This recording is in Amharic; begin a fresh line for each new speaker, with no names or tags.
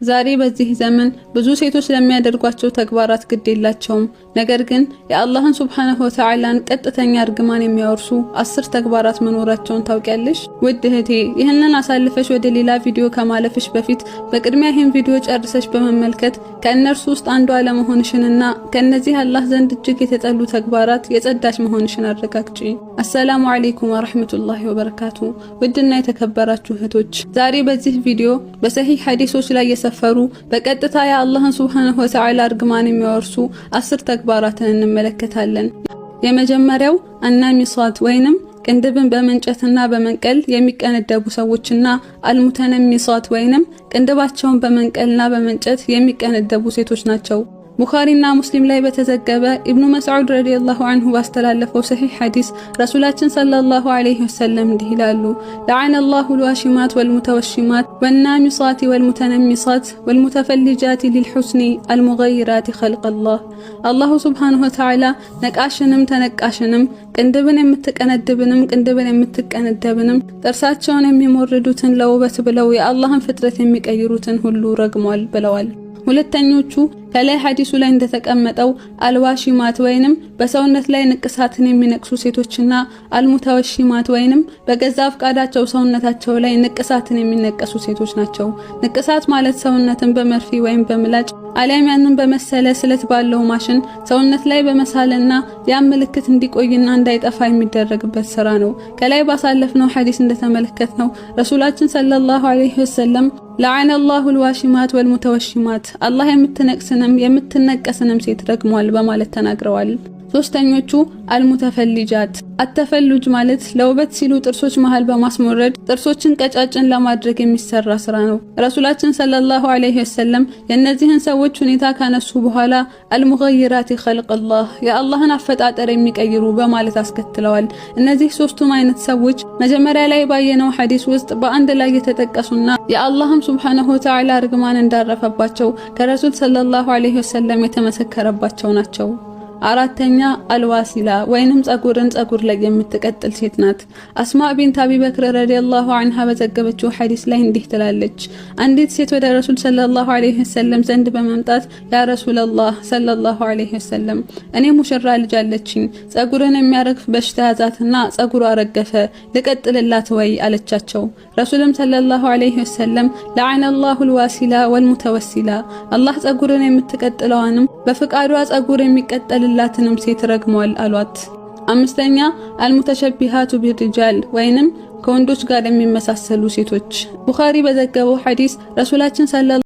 ዛሬ በዚህ ዘመን ብዙ ሴቶች ለሚያደርጓቸው ተግባራት ግድ የላቸውም። ነገር ግን የአላህን ሱብሓነሁ ወተዓላን ቀጥተኛ እርግማን የሚያወርሱ 10 ተግባራት መኖራቸውን ታውቂያለሽ? ውድ እህቴ፣ ይህንን አሳልፈሽ ወደ ሌላ ቪዲዮ ከማለፍሽ በፊት በቅድሚያ ይህን ቪዲዮ ጨርሰሽ በመመልከት ከእነርሱ ውስጥ አንዷ አለመሆንሽንና ከእነዚህ አላህ ዘንድ እጅግ የተጠሉ ተግባራት የጸዳሽ መሆንሽን አረጋግጪ። አሰላሙ አለይኩም ወረሕመቱላሂ ወበረካቱ። ውድና የተከበራችሁ እህቶች፣ ዛሬ በዚህ ቪዲዮ በሰሂህ ሐዲሶች ላይ የሰፈሩ በቀጥታ የአላህን ሱብሓነሁ ወተዓላ እርግማን የሚያወርሱ 10 ተግባራትን እንመለከታለን። የመጀመሪያው አናሚሳት ወይንም ቅንድብን በመንጨትና በመንቀል የሚቀነደቡ ሰዎችና አልሙተነሚሳት ወይንም ቅንድባቸውን በመንቀልና በመንጨት የሚቀነደቡ ሴቶች ናቸው። ቡኻሪና ሙስሊም ላይ በተዘገበ ኢብኑ መስዑድ ረዲየላሁ ዐንሁ ባስተላለፈው ሰሒህ ሐዲስ ረሱላችን ሰለላሁ ዐለይሂ ወሰለም እንዲህ ይላሉ፦ ለዐነ ላሁ ልዋሺማት ወልሙተወሺማት ወናሚሳት ወልሙተነሚሳት ወልሙተፈልጃት ሊልሑስኒ አልሙገይራት ኸልቀላህ። አላሁ ሱብሓነሁ ወተዓላ ነቃሽንም ተነቃሽንም፣ ቅንድብን የምትቀነድብንም ቅንድብን የምትቀነደብንም፣ ጥርሳቸውን የሚሞርዱትን፣ ለውበት ብለው የአላህን ፍጥረት የሚቀይሩትን ሁሉ ረግሟል ብለዋል። ሁለተኞቹ ከላይ ሐዲሱ ላይ እንደተቀመጠው አልዋሺማት ወይንም በሰውነት ላይ ንቅሳትን የሚነቅሱ ሴቶችና አልሙተወሺማት ወይንም በገዛ ፍቃዳቸው ሰውነታቸው ላይ ንቅሳትን የሚነቀሱ ሴቶች ናቸው። ንቅሳት ማለት ሰውነትን በመርፌ ወይም በምላጭ አሊያም ያንን በመሰለ ስለት ባለው ማሽን ሰውነት ላይ በመሳልና ያም ምልክት እንዲቆይና እንዳይጠፋ የሚደረግበት ስራ ነው። ከላይ ባሳለፍነው ሐዲስ እንደተመለከትነው ረሱላችን ሰለላሁ ዐለይሂ ወሰለም ለዐነ ላሁ ልዋሺማት ወልሙተወሺማት፣ አላህ የምትነቅስንም የምትነቀስንም ሴት ረግሟል በማለት ተናግረዋል። ሶስተኞቹ አልሙተፈልጃት። አተፈሉጅ ማለት ለውበት ሲሉ ጥርሶች መሃል በማስሞረድ ጥርሶችን ቀጫጭን ለማድረግ የሚሰራ ስራ ነው። ረሱላችን ሰለላሁ ዐለይሂ ወሰለም የእነዚህን ሰዎች ሁኔታ ካነሱ በኋላ አልሙገይራት ኸልቅላህ፣ የአላህን አፈጣጠር የሚቀይሩ በማለት አስከትለዋል። እነዚህ ሶስቱም አይነት ሰዎች መጀመሪያ ላይ ባየነው ሐዲስ ውስጥ በአንድ ላይ የተጠቀሱና የአላህም ሱብሓነሁ ወተዓላ እርግማን እንዳረፈባቸው ከረሱል ሰለላሁ ዐለይሂ ወሰለም የተመሰከረባቸው ናቸው። አራተኛ አልዋሲላ ወይንም ጸጉርን ጸጉር ላይ የምትቀጥል ሴት ናት። አስማ ቢንት አቢ በክር ረዲየላሁ ዐንሃ በዘገበችው ሐዲስ ላይ እንዲህ ትላለች። አንዲት ሴት ወደ ረሱል ሰለላሁ ዐለይሂ ወሰለም ዘንድ በመምጣት ያ ረሱለላህ ሰለላሁ ዐለይሂ ወሰለም፣ እኔ ሙሽራ ልጅ አለችኝ፣ ጸጉርን የሚያረግፍ በሽታ ያዛትና ጸጉሯ ረገፈ፣ ልቀጥልላት ወይ አለቻቸው። ረሱልም ሰለላሁ ዐለይሂ ወሰለም ለዐነ ላሁ ልዋሲላ ወልሙተወሲላ፣ አላህ ጸጉርን የምትቀጥለዋንም በፍቃዷ ጸጉር የሚቀጠልላትንም ሴት ረግሟል አሏት። አምስተኛ አልሙተሸቢሃቱ ቢሪጃል ወይንም ከወንዶች ጋር የሚመሳሰሉ ሴቶች። ቡኻሪ በዘገበው ሐዲስ ረሱላችን ሰለላሁ